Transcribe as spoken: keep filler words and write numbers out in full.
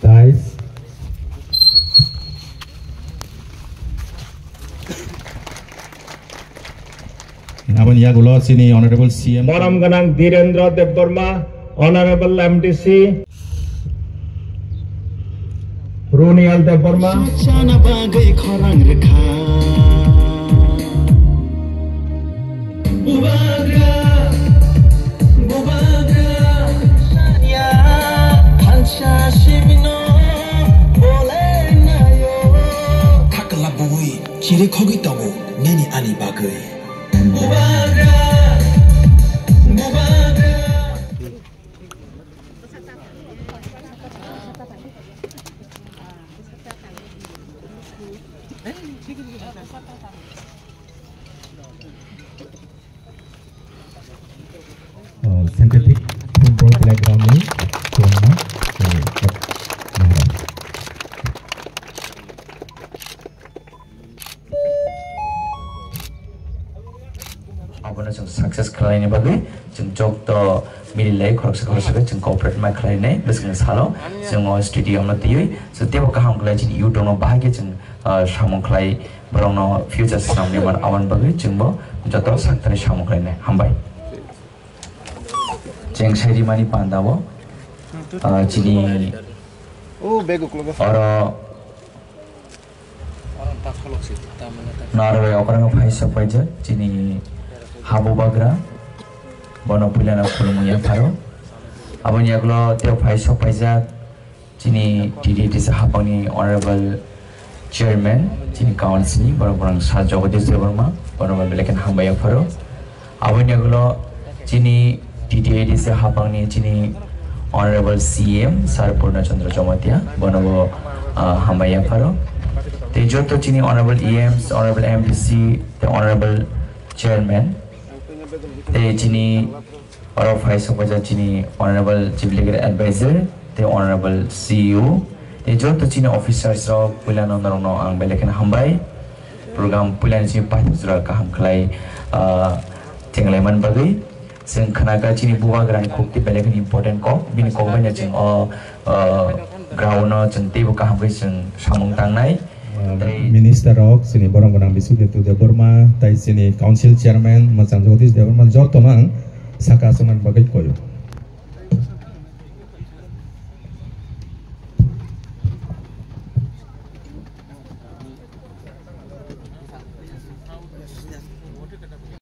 Guys. Aboni yagulo chini Honorable C M. Borom gwnang Dhirendra Debbarma, Honorable M D C. Runial Debbarma. Chana bagwi khorang rwkha. Bubagra, bubagra, ya, thansa simino, bolai nayo. Thakla bui, chiri khogwi tongo, nini ani bagwi. Bubagra, bubagra. Oh, synthetic football playground ni chwngno, eh, mahara. Abono chwng success khlaini bagwi chwng jokto mililai khoroksa khoroksa khe chwng cooperate ma khlainai bwskango salo chwng o stadium no twiwi chwng teibo kaham khlai chini youth rokno bahai khe chwng, ah, samung khlai borokno future swnamni man aboni bagwi chwngbo joto sakthari samung khlainai. Hambai. Chwng saidimani pandao, ah, chini oro Narwai okrango phai sok paijak chini habu bagra, bono puilano khulumwi yapharo. Aboni yagulo tei phai sok paijak chini T T A D C hapangni Honorable Chairman, chini Council ni borok borang Sir Jagadish Debbarma, bono bo belai kheno hambai yapharo. Aboni yagulo chini T T A D C hapangni chini Honorable C M Sir Purna Chandra Jamatia, bono bo, ah, hambai yapharo. Tei joto chini Honorable E Ms, Honorable M D C, tei Honorable Chairman, tei chini oro phai sok paijak chini Honorable Chief Legal Advisor, tei Honorable C E O, tei joto chini officers rok, puilano norokno ang belai kheno hambai. Program puilani chini paithak jora kaham khlai, ah, chenglaimani bagwi. Chwng khnakha chini bubagrani kok tei belai kheno important kok, bini kok baino chwng o, ah, ground no chwng teibo kaham khe chwng samung tangnai. Ah, tei Minister rok chini borom gwnang Biswajit Debbarma tei chini Council Chairman mwchang Jagadish Debbarma jotono ang saka aswkmani bagwi koyo.